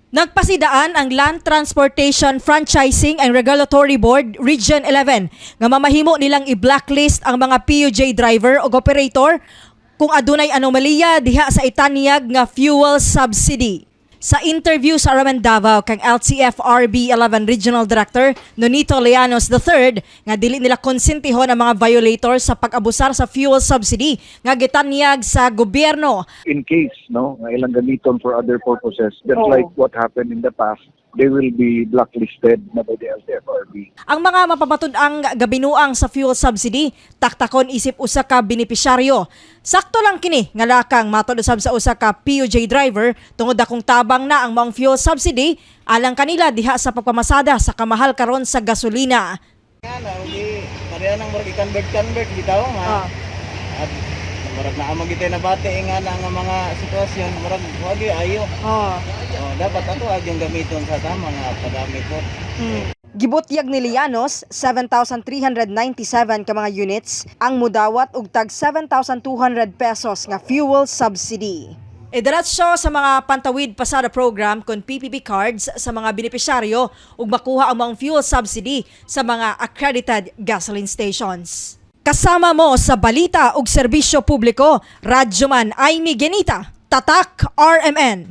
Nagpasidaan ang Land Transportation Franchising and Regulatory Board Region 11 nga mamahimo nilang i-blacklist ang mga PUJ driver o operator kung adunay anomalya diha sa itanyag nga fuel subsidy. Sa interview sa RMN Davao kang LTFRB 11 Regional Director Nonito Leanos III nga dili nila konsentihon ang mga violators sa pag-abusar sa fuel subsidy nga gitanyag sa gobyerno. In case, no, nga ilang gamiton for other purposes, just Oo. Like what happened in the past, they will be blacklisted na by the LTFRB. Ang mga mapapatud-ang gabinuang sa fuel subsidy, taktakon isip usa ka benepisyaryo. Sakto lang kini nga lakang matod usab sa usa ka PUJ driver tungod akong tabang na ang maong fuel subsidy alang kanila diha sa pagpamasada sa kamahal karon sa gasolina. Nga na, uli, pareha nang murag i-convert-convert bitaw nga. At murag naa man gitay nabati nga na nga mga sitwasyon, murag wagi ayo. Oh, dapat ato agyong gamiton sa tama nga pagamit po. Gibutyag ni Lianos, 7,397 ka mga units ang mudawat og tag 7,200 pesos nga fuel subsidy. Idiretso sa mga Pantawid Pasada Program kon PPP cards sa mga benepisyaryo ug makuha ang mga fuel subsidy sa mga accredited gasoline stations. Kasama mo sa balita ug serbisyo publiko, Radyoman Aimee Genita, Tatak RMN.